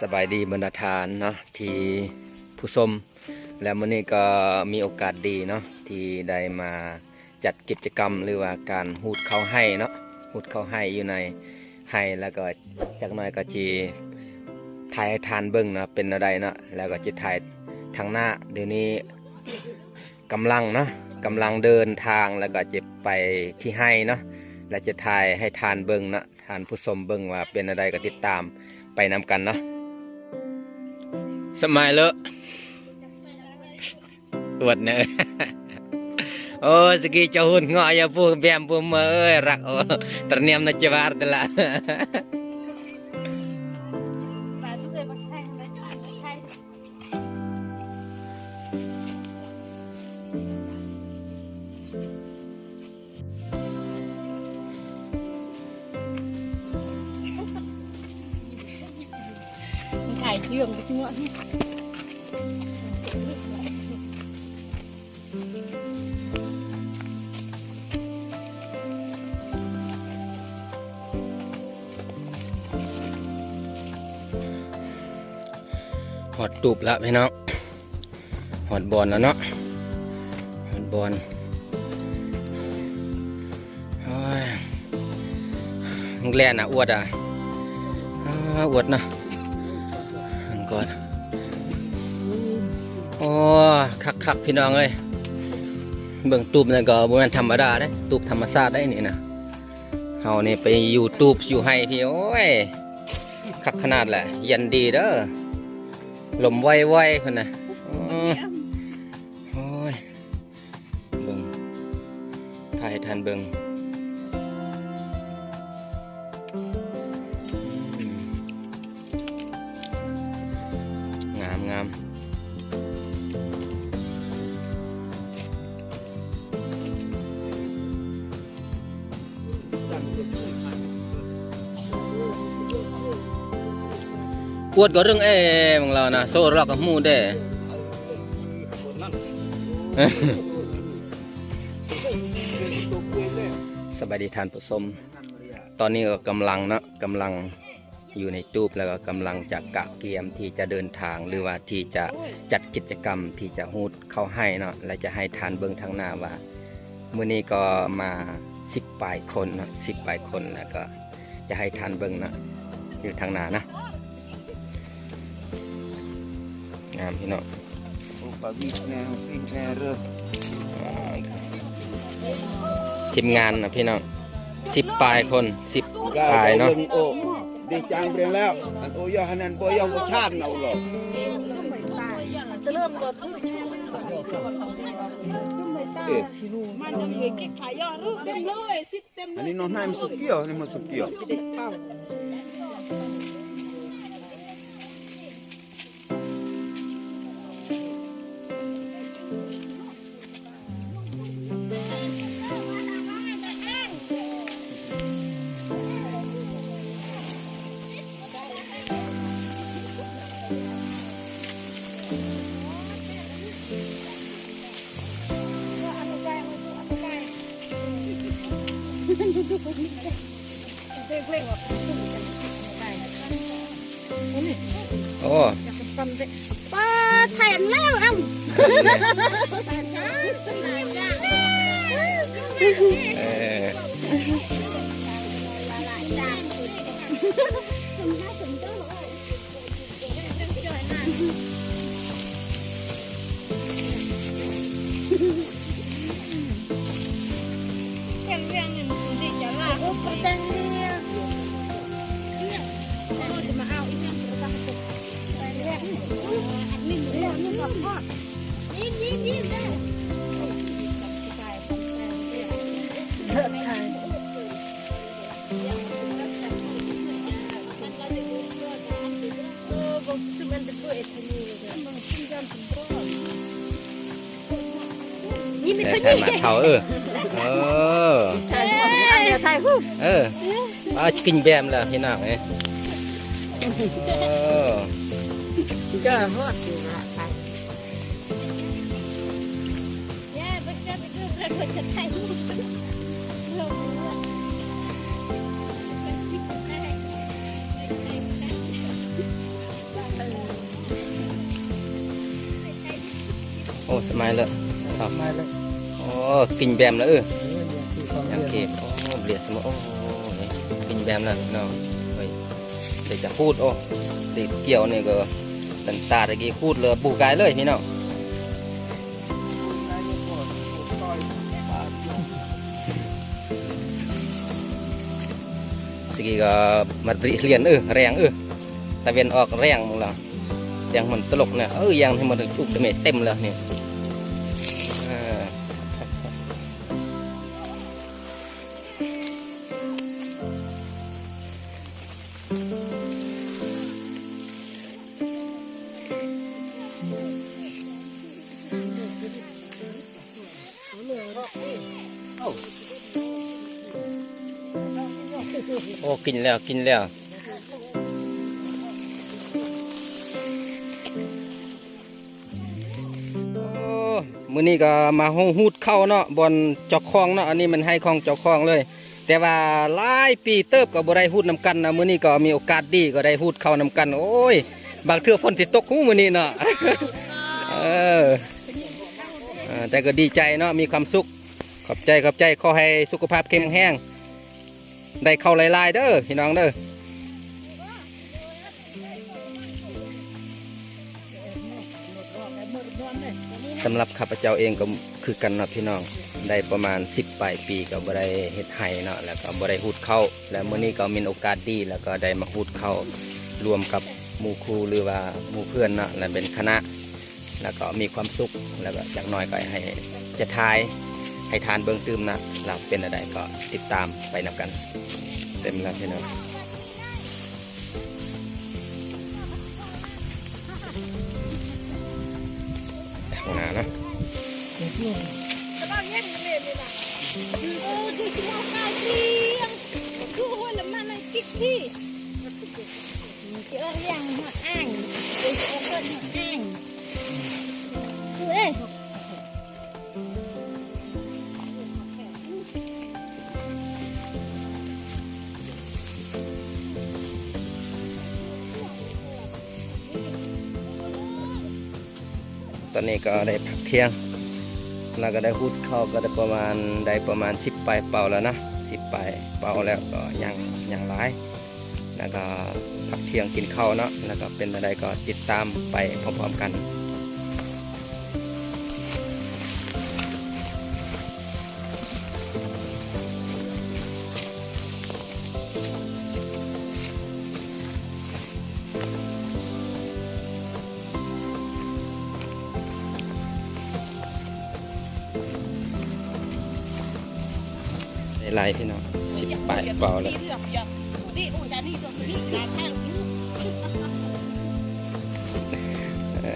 ສະບາຍດີບັນດາທ່ານເນາະ ທີ່ຜູ້ຊົມ ແລະ ມື້ນີ້ກໍມີໂອກາດດີເນາະ ທີ່ໄດ້ມາຈັດກິດຈະກຳ ຫຼືວ່າການຫູດເຂົ້າໄຮ່ເນາະ ຫູດເຂົ້າໄຮ່ຢູ່ໃນໄຮ່ ແລ້ວກໍຈັກໜ້ອຍກໍຊິຖ່າຍໃຫ້ທ່ານເບິ່ງເນາະ ເປັນແນວໃດເນາະ ແລ້ວກໍຊິຖ່າຍທາງໜ້າ ດຽວນີ້ກຳລັງເນາະ ກຳລັງເດີນທາງ ແລ້ວກໍຈະໄປທີ່ໄຮ່ເນາະ ແລ້ວຈະຖ່າຍໃຫ້ທ່ານເບິ່ງເນາະ ທ່ານຜູ້ຊົມເບິ່ງວ່າເປັນແນວໃດກໍຕິດຕາມໄປນຳກັນເນາະ ສະມາຍເລີ ອວດເນີ ໂອ້ ສະກີເຈົ້າຫຸ່ນເງາະ ຢ່າປູກແບມປູເມີ ເອີຍ ລັກ ໂອ້ ຕະນຽມນະຈະວາດຕະລະ ມັນຖ່າຍເຊື່ອງໄປທົ່ວ ຮອດຕູບລະພີ່ນ້ອງ ຮອດບ່ອນແລ້ວເນາະ ຮອດບ່ອນ ໂອ້ຍ ມັນແລ່ນນະ ອວດອະ ອາ ອວດເນາະ ເບິ່ງກ່ອນ ໂອ້ ຄັກໆ ພີ່ນ້ອງເອີຍ ເບິ່ງຕູບນີ້ກໍບໍ່ແມ່ນທຳມະດາເດ້ ຕູບທຳມະຊາດໄດ໋ນີ້ນະ ເຮົານີ້ໄປຢູ່ຕູບຢູ່ໄຮ່ພີ້ ໂອ້ຍ ຄັກຂະໜາດແຫຼະ ເຢັນດີເດີ ລົມໄວໆ ພຸ້ນນະ ອື ໂອ້ຍ ເບິ່ງ ຖ່າຍໃຫ້ທ່ານເບິ່ງ ງາມໆ. ກວດກໍເລື່ອງແອມັງລາວນະ ໂຊລາວກໍຮູ້ເດ້ ສະບາຍດີທ່ານຜູ້ຊົມ ຕອນນີ້ກໍກຳລັງເນາະ ກຳລັງ ຢູ່ໃນຕູບ ແລ້ວກໍກຳລັງຈະກະກຽມທີ່ຈະເດີນທາງ ຫຼືວ່າທີ່ຈະຈັດກິດຈະກຳທີ່ຈະຫູດເຂົ້າໄຮ່ເນາະ ແລະ ຈະໃຫ້ທ່ານເບິ່ງທາງໜ້າວ່າ ມື້ນີ້ກໍມາສິບປາຍຄົນເນາະ ສິບປາຍຄົນ ແລ້ວກໍຈະໃຫ້ທ່ານເບິ່ງເນາະ ຢູ່ທາງໜ້າເນາະ ງາມພີ່ນ້ອງ. ທີມງານນະພີ່ນ້ອງ ສິບປາຍຄົນ ສິບປາຍເນາະ ເດຈາງເບຣງແລ້ວ ອັນໂອຢໍ ອັນນັ້ນບໍ່ຢອງບໍ່ຊານເອົາຫຼອກ ເອີ ອັນນີ້ນ້ອງນາຍມັນສະກຽວ ອັນນີ້ມັນສະກຽວ. Ồ. Ba, thèm lắm em. ແຕ່ຖ້າມາເຂົ້າ ເອີ ເອີ ເອີ ອາ ກິນແບມແລ້ວພີ່ນ້ອງເອີຍ ເອີ. ເ ສະມາຍເລີຍ ມາເລີຍ. ໂອ້ ກິນແບມລະເອີ ເອີ ຢ່າງທີ່ ຢ່າງທີ່ ໂອ້ ເບຍສະມາຍ ໂອ້ ກິນແບມລະນ້ອງເອີຍ. ເດຈະຂູດ ໂອ້ ເດກ່ຽວນີ້ກໍ ຕັນຕາຕະກີ້ຂູດເລີຍ ປູກາຍເລີຍພີ່ນ້ອງ. ສະກີກໍມັດບຣິລຽນ ເອີ ແຮງ ເອີ ຕາເວັນອອກແຮງ ມຶງລະ ແດງມັນຕະຫຼົກນະ ເອີ ຢ່າງໃຫ້ມັນຈຸກເຕັມເຕັມແລ້ວນີ້ ເອີ. ໂອ້ ກິນແລ້ວ ກິນແລ້ວ. ໂອ້ ມື້ນີ້ກໍມາຮູດເຂົ້າເນາະ ບ່ອນເຈົ້າຂອງເນາະ ອັນນີ້ແມ່ນໄຮ່ຂອງເຈົ້າຂອງເລີຍ ແຕ່ວ່າຫຼາຍປີເຕີບກໍບໍ່ໄດ້ຮູດນຳກັນນະ. ມື້ນີ້ກໍມີໂອກາດດີ ກໍໄດ້ຮູດເຂົ້ານຳກັນ. ໂອ້ຍ ບາງເທື່ອຝົນຊິຕົກຫູມື້ນີ້ເນາະ ເອີ ເອີ ແຕ່ກໍດີໃຈເນາະ ມີຄວາມສຸກ. ຂອບໃຈ ຂອບໃຈ ຂໍໃຫ້ສຸຂະພາບເຂັ້ມແຮງ ໄດ້ເຂົ້າຫຼາຍໆເດີພີ່ນ້ອງເດີ. ສຳລັບຂ້າພະເຈົ້າເອງກໍຄືກັນເນາະພີ່ນ້ອງ ໄດ້ປະມານສິບປາຍປີກໍບໍ່ໄດ້ເຮັດໄຮ່ເນາະ ແລ້ວກໍບໍ່ໄດ້ຮູດເຂົ້າ ແລ້ວມື້ນີ້ກໍມີໂອກາດດີ ແລ້ວກໍໄດ້ມາຮູດເຂົ້າລວມກັບໝູ່ຄູ່ ຫຼືວ່າໝູ່ເພື່ອນເນາະ ແລະເປັນຄະນະ ແລ້ວກໍມີຄວາມສຸກ ແລ້ວກໍຈັກໜ້ອຍກໍໃຫ້ຈະຖ່າຍໃຫ້ທ່ານເບິ່ງຕື່ມນະ ແລ້ວເປັນແນວໃດກໍຕິດຕາມໄປນຳກັນ. ເຕັມແລ້ວພີ່ນ້ອງ ຂ້າງໜ້າເນາະ. ຕອນນີ້ກໍໄດ້ພັກທ່ຽງ ແລ້ວກໍໄດ້ຮູດເຂົ້າ ກໍໄດ້ປະມານ ໄດ້ປະມານສິບປາຍເປົາແລ້ວນະ ສິບປາຍເປົາແລ້ວ ກໍຍັງ ຍັງຫຼາຍ. ແລ້ວກໍພັກທ່ຽງກິນເຂົ້າເນາະ ແລ້ວກໍເປັນແນວໃດກໍຕິດຕາມໄປພ້ອມໆກັນ. ໄດ້ຫຼາຍພີ່ນ້ອງ ສິບປາຍເປົາແລ້ວ. ເອີ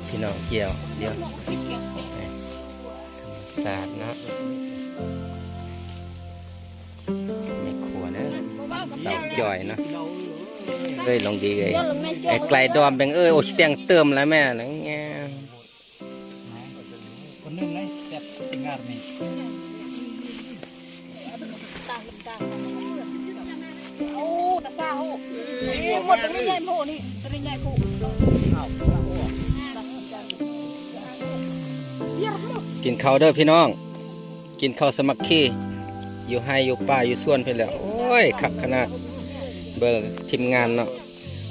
ພີ່ນ້ອງກ່ຽວ ດຽວ ທຳມະຊາດເນາະ. ແມ່ຄົວເດີ ສາວຈ່ອຍເນາະ ເອີຍ ລອງດີເອີຍ ໄອ້ໄກລດອມແບງເອີຍ ໂອ້ ຊິແຕ່ງເຕີມແລ້ວແມ່. ຄົນໜຶ່ງໄດ້ແຊບງາມນີ້ ໂອ້ ຕາຊາໂອ້ ນີ້ໝົດຕົວນີ້ໃຫຍ່ໂພ ນີ້ຕົວນີ້ໃຫຍ່ໂພ. ກິນເຂົ້າເດີພີ່ນ້ອງ ກິນເຂົ້າສາມັກຄີ ຢູ່ໄຮ່ຢູ່ປ່າຢູ່ສວນພີ້ແຫຼະ. ໂອ້ຍ ຄັກຂະໜາດ ເບິ່ງທີມງານເນາະ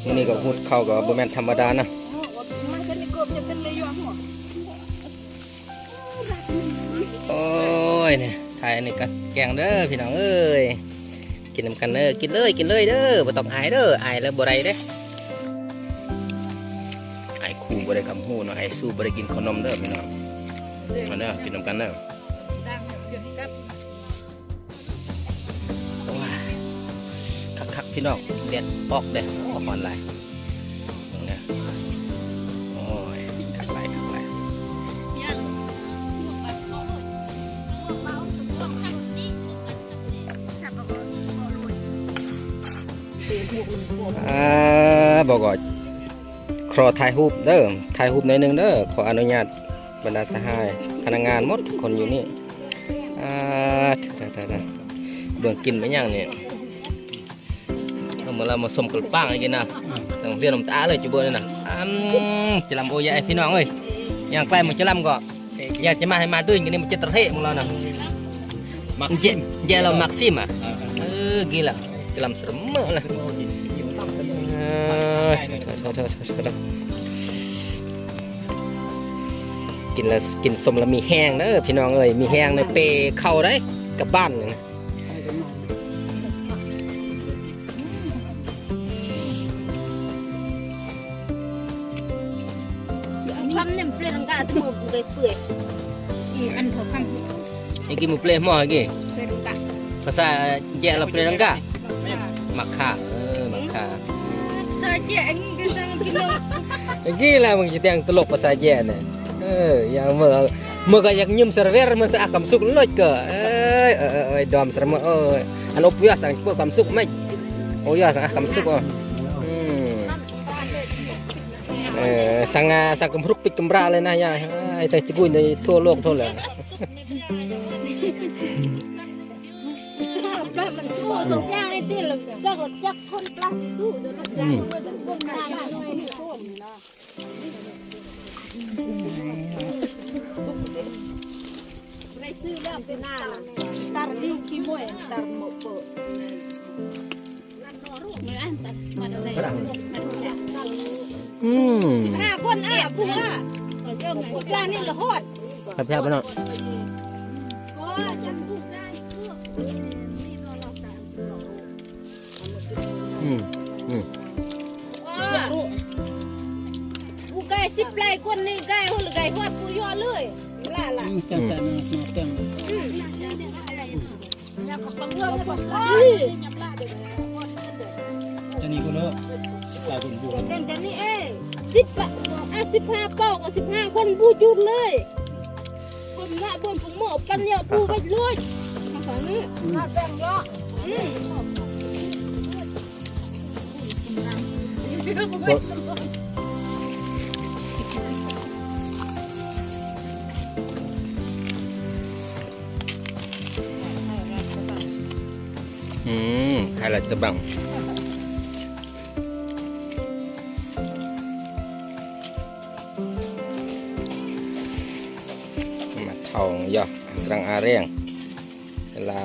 ມື້ນີ້ກໍຫູດເຂົ້າກໍບໍ່ແມ່ນທຳມະດານະ. ໂອ້ຍ ຖ່າຍອັນນີ້ກໍແກງເດີພີ່ນ້ອງເອີຍ ກິນນຳກັນເດີ ກິນເລີຍ ກິນເລີຍເດີ ບໍ່ຕ້ອງອາຍເດີ ອາຍແລ້ວບໍ່ໄດ້ເດ້. ອາຍຄູບໍ່ໄດ້ຄຳຮູ້ເນາະ ອາຍຊູບໍ່ໄດ້ກິນເຂົ້າໜົມເດີພີ່ນ້ອງ ມາເດີ ກິນນຳກັນເດີ. ວ້າ ຄັກໆ ພີ່ນ້ອງ ແດດອອກເດ້ ໂອ້ ຮ້ອນຫຼາຍ ເບິ່ງເດີ ໂອ້ຍ ຄັກຫຼາຍ ຄັກຫຼາຍ. ອ່າ ບໍ່ກໍຂໍຖ່າຍຮູບເດີ ຖ່າຍຮູບໜ້ອຍໜຶ່ງເດີ ຂໍອະນຸຍາດບັນດາສະຫາຍ ພະນັກງານໝົດທຸກຄົນຢູ່ນີ້. ອ່າ ເບິ່ງກິນໄປຫຍັງນີ້ ເອົາມາລະມາສົມກັນປາງໃຫ້ກິນນະ ຕ້ອງເລຍນ້ຳຕາເລີຍຈຸເບິ່ງນີ້ນະ. ອືມ ຈະລຳໂອຍາຍພີ່ນ້ອງເອີຍ ຍາງໄກມັນຈະລຳກໍ ຢາກຈະມາໃຫ້ມາດຶງກັນນີ້ມັນຈະຕະເທະຂອງລາວນະ ມັກຊິມ ເຢລາວມັກຊິມອະ ເອີ ກິນລະຈະລຳສະເໝີລະ ເອີ ກິນລະ ກິນສົ້ມລະມີແຮງເດີພີ່ນ້ອງເອີຍ ມີແຮງໃນເປເຂົ້າໄດ໋ ກັບບ້ານນີ້ນະ. ຄຳນີ້ເປລັງກາ ແຕ່ໝູ່ເປື່ອຍ ອີ ອັນເທົ່າຄຳ ອີກກີ້ໝູ່ເປລັງໝໍອີກກີ້ ເປລັງກາ ພາສາແຈລະເປລັງກາ ໝາກຂາ ເອີ ໝາກຂາ ພາສາແຈອັນນີ້ຄືສັງ ພີ່ນ້ອງ ອີກກີ້ລະ ມຶງຊິແຕ່ງຕະຫຼົກພາສາແຈນະ ເອີ ຢ່າເມື່ອ ເມື່ອກໍຢາກຍືມສະເວຣ ເມື່ອສະອາກຳສຸກລົດກໍ ເອີຍ ເອີຍ ເອີຍ ດອມສະເໝີ ເອີຍ ອັນອົບວຽສສັງເປີກຄວາມສຸກໄໝ ໂອຍາສັງອາກຳສຸກ ອືມ ເອີ ສັງອາ ສັງກຳລຸກປິດກຳຣາເລີຍນະ ຢ່າ ໃຫ້ສັງຈິກຸຍໃນທົ່ວໂລກທົ່ວແຫຼະ ປາມັນໂອ້ ສົງຍາງໄອ້ຕິລະ ຈັກລົດຈັກຄົນປາຊິສູ້ ອືມ ອືມ ສິບຫ້າຄົນ ເອີ ຜູ້ວ່າ ພວກລາວນີ້ລະຮອດ ແຊບໆ ເນາະ. ອືມ ອືມ ຜູ້ໄກ່ສິບໄລ່ຄົນນີ້ໄກ່ຫົວໄກ່ຮອດຜູ້ຍໍເລີຍລະລະ ອືມ ເຈົ້າ ອືມ ໃຈມາ ມາແປ້ງ ອືມ ອັນນີ້ພຸ້ນເດີ ຫຼາຍຄົນບໍ່ ແຕ່ງຈັງນີ້ເອ ສິບ ອາ ສິບຫ້າເປົ້າກໍສິບຫ້າຄົນບໍ່ຢຸດເລີຍ. ຄົນລະບ່ອນຜູ້ໝໍປັນແລ້ວຜູ້ໄວ້ເລີຍ ທາງນີ້ ອືມ ແບ່ງເນາະ ອືມ ອືມ ຂາຍລາດກະບັງ. ມາເທົ່າຢາກກຳລັງອາແຮງ ເວລາ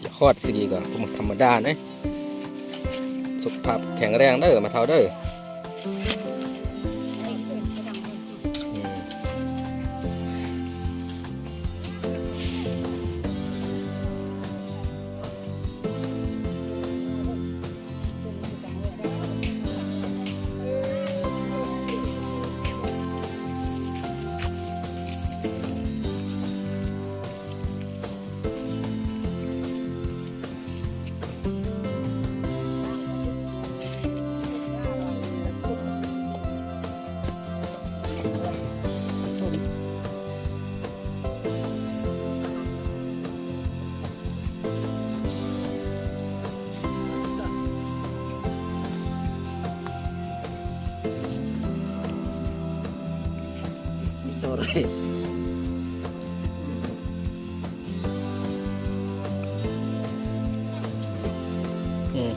ຢາກຮອດຊິກີກໍບໍ່ທຳມະດາເດ້ ສຸຂະພາບແຂງແຮງເດີ ມາເທົ່າເດີ. ອືມ.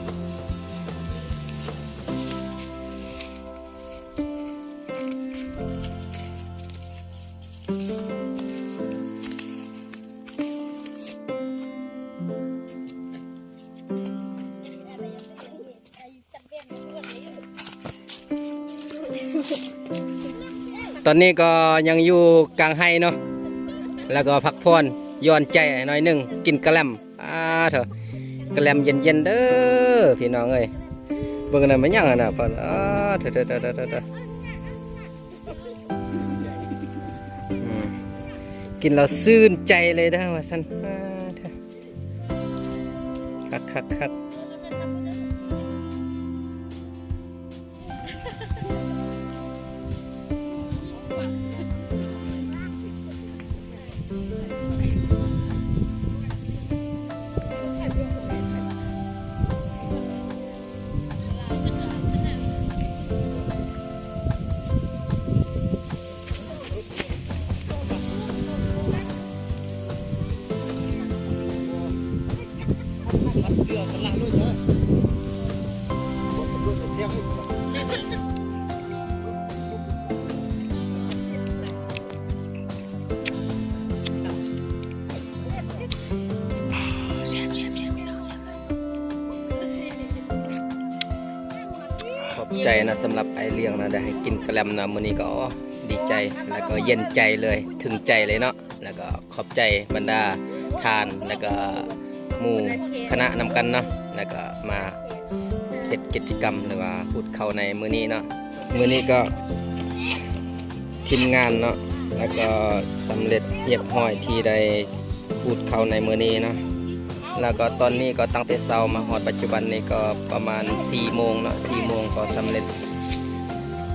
ຕອນນີ້ກໍຍັງຢູ່ກາງໄຮ່ເນາະ ແລ້ວກໍພັກຜ່ອນຢ່ອນໃຈໜ້ອຍໜຶ່ງ ກິນກະແລັມ. ອາ ເຖາະ ກະແລັມເຢັນໆ ເດີພີ່ນ້ອງເອີຍ. ເບິ່ງອັນນັ້ນແມ່ນຫຍັງຫັ້ນນະ ອາ ເຖາະ ເຖາະ ເຖາະ ເຖາະ ເຖາະ ອືມ ກິນແລ້ວຊື່ນໃຈເລີຍເດີ ວ່າຊັ້ນ. ອາ ເຖາະ ຄັກໆໆ. ມັນເຫຼືອມັນລະລຸຍເດີ. ໃຈນະ ສຳລັບອ້າຍລ້ຽງນະ ໄດ້ໃຫ້ກິນກະແລັມນະ ມື້ນີ້ກໍ ໂອ້ ດີໃຈ ແລ້ວກໍເຢັນໃຈເລີຍ ເຖິງໃຈເລີຍເນາະ ແລ້ວກໍຂອບໃຈບັນດາທ່ານ ແລ້ວກໍໝູ່ຄະນະນຳກັນເນາະ ແລ້ວກໍມາເຮັດກິດຈະກຳ ຫຼືວ່າຂູດເຂົ້າໃນມື້ນີ້ເນາະ. ມື້ນີ້ກໍທີມງານເນາະ ແລ້ວກໍສຳເລັດຮຽບຮ້ອຍທີ່ໄດ້ຂູດເຂົ້າໃນມື້ນີ້ເນາະ. ແລ້ວກໍຕອນນີ້ກໍຕັ້ງແຕ່ເຊົ້າມາຮອດປັດຈຸບັນນີ້ກໍປະມານສີ່ໂມງເນາະ ສີ່ໂມງກໍສຳເລັດ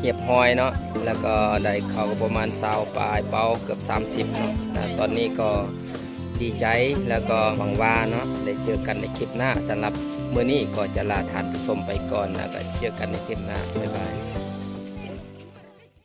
ຮຽບຮ້ອຍເນາະ ແລ້ວກໍໄດ້ເຂົ້າປະມານຊາວປາຍເປົາ ເກືອບສາມສິບເນາະ. ແລ້ວຕອນນີ້ກໍດີໃຈ ແລ້ວກໍຫວັງວ່າເນາະ ໄດ້ເຈີກັນໃນຄລິບໜ້າ. ສຳລັບມື້ນີ້ກໍຈະລາທ່ານຜູ້ຊົມໄປກ່ອນ ແລ້ວກໍເຈີກັນໃນຄລິບໜ້າ. ບາຍບາຍ.